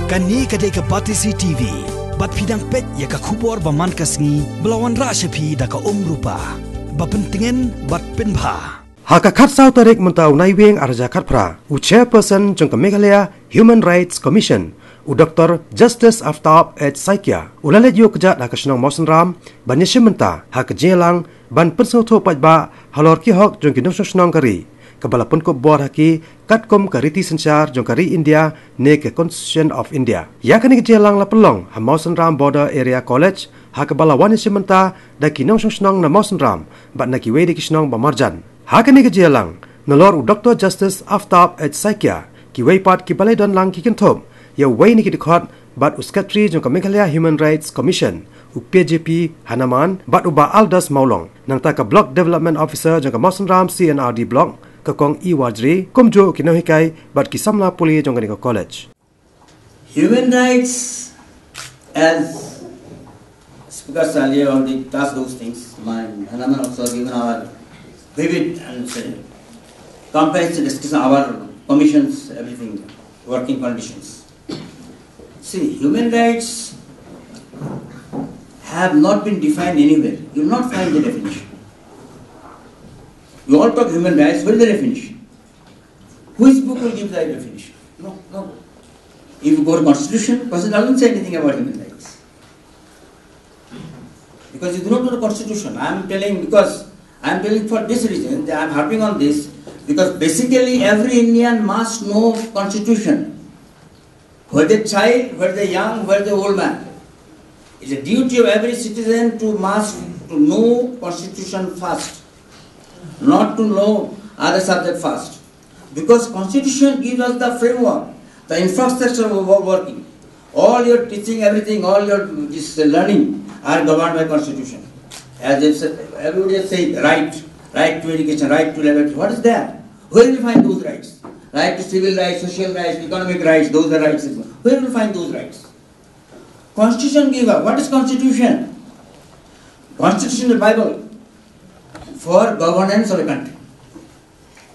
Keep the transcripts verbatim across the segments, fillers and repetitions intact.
Kane ka dei ka Batesi T V. Bad phi dang peit ïa ka khubor ba man ka sngi ba la wanrah sha phi da ka Umrupa. Ba pyntngen bad pynbha. Ha ka khatsaw tarik mynta u Naiwieng arhajar khatphra, u chairperson jong ka Meghalaya Human Rights Commission, u Doctor Justice Aftab H Saikia, u la leit ïuh kjat ha ka shnong Mawsynram ban ïashim bynta ha ka jingïalang ban pynsngewthuh paidbah halor ki hok jong ki nongshong shnong ka ri, kaba la pynkup bor ha ki katkum ka riti synshar jong ka ri India ne ka Constitution of India. Ïa kane ka jingïalang la pynlong ha Mawsynram Border Area College, ha kaba la wan ïashim bynta da ki nongshong shnong na Mawsynram bad na kiwei de ki shnong ba marjan. Ha kane ka jingïalang, nalor u Doctor Justice Aftab H Saikia, kiwei pat kiba la ïadon lang ki kynthup ïa uwei na ki dkhot bad u Secretary jong ka Meghalaya Human Rights Commission, u P J P Hanaman, bad u Bah Aldas Mawlong, nangta ka Block Development Officer jong ka Mawsynram C and R D Block, ka Kong E Warjri, kumjuh ki nonghikai bad ki samla pule jong kane ka college. Human rights, as Speaker Saleh already touched those things, my Hanaman also given our vivid and, uh, comprehensive discussion, our commissions, everything, working conditions. See, human rights have not been defined anywhere. You will not find the definition. You all talk human rights, where is the definition? Which book will give that definition? No, no. If you go to constitution, constitution doesn't say anything about human rights. Because you do not know the constitution. I am telling, because I am telling for this reason, that I am harping on this, because basically every Indian must know constitution. Whether child, whether young, whether old man. It's a duty of every citizen to must to know constitution first, not to know other subject first. Because constitution gives us the framework, the infrastructure of wo-, working. All your teaching, everything, all your this learning are governed by constitution. As if everybody has said, right, right to education, right to liberty. What is that? Where will you find those rights? Right to civil rights, social rights, economic rights, those are rights. Where will you find those rights? Constitution give us. What is constitution? Constitution is the Bible for governance of a country.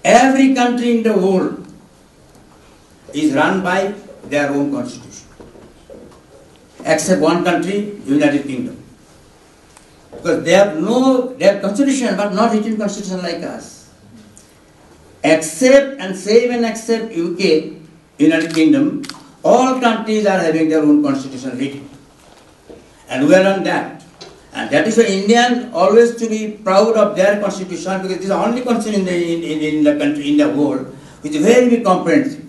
Every country in the world is run by their own constitution. Except one country, United Kingdom. Because they have no, they have constitution, but not written constitution like us. Except and save and except U K, United Kingdom, all countries are having their own constitution written. And we are on that. And that is why Indian always to be proud of their constitution, because it is the only constitution in the, in, in, in the country, in the world, which is very comprehensive.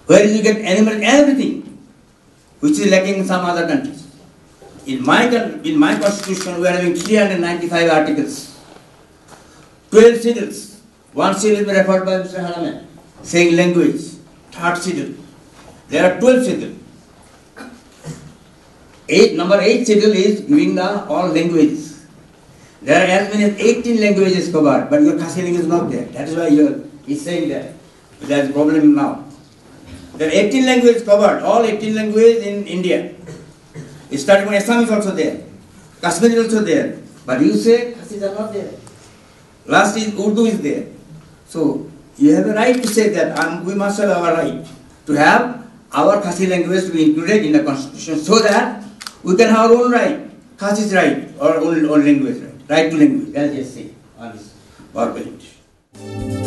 Where you get animal, everything, which is lacking in some other countries. In my, con- in my constitution, we are having three hundred ninety-five articles, twelve schedules. One schedule is referred by Mister Hanaman, saying language, third schedule. There are twelve schedules. Eight, number eight schedule is giving the all languages. There are as many as eighteen languages covered, but your Khasi language is not there. That is why you are, he's saying that. There is a problem now. There are eighteen languages covered, all eighteen languages in India. Starting from Assam is also there. Kashmir is also there. But you say Khasi are not there. Last is Urdu is there. So you have a right to say that, and we must have our right to have our Khasi language to be included in the constitution so that we can have our own right, Khasi's right, our own, own language right, right to language, as they say on this PowerPoint.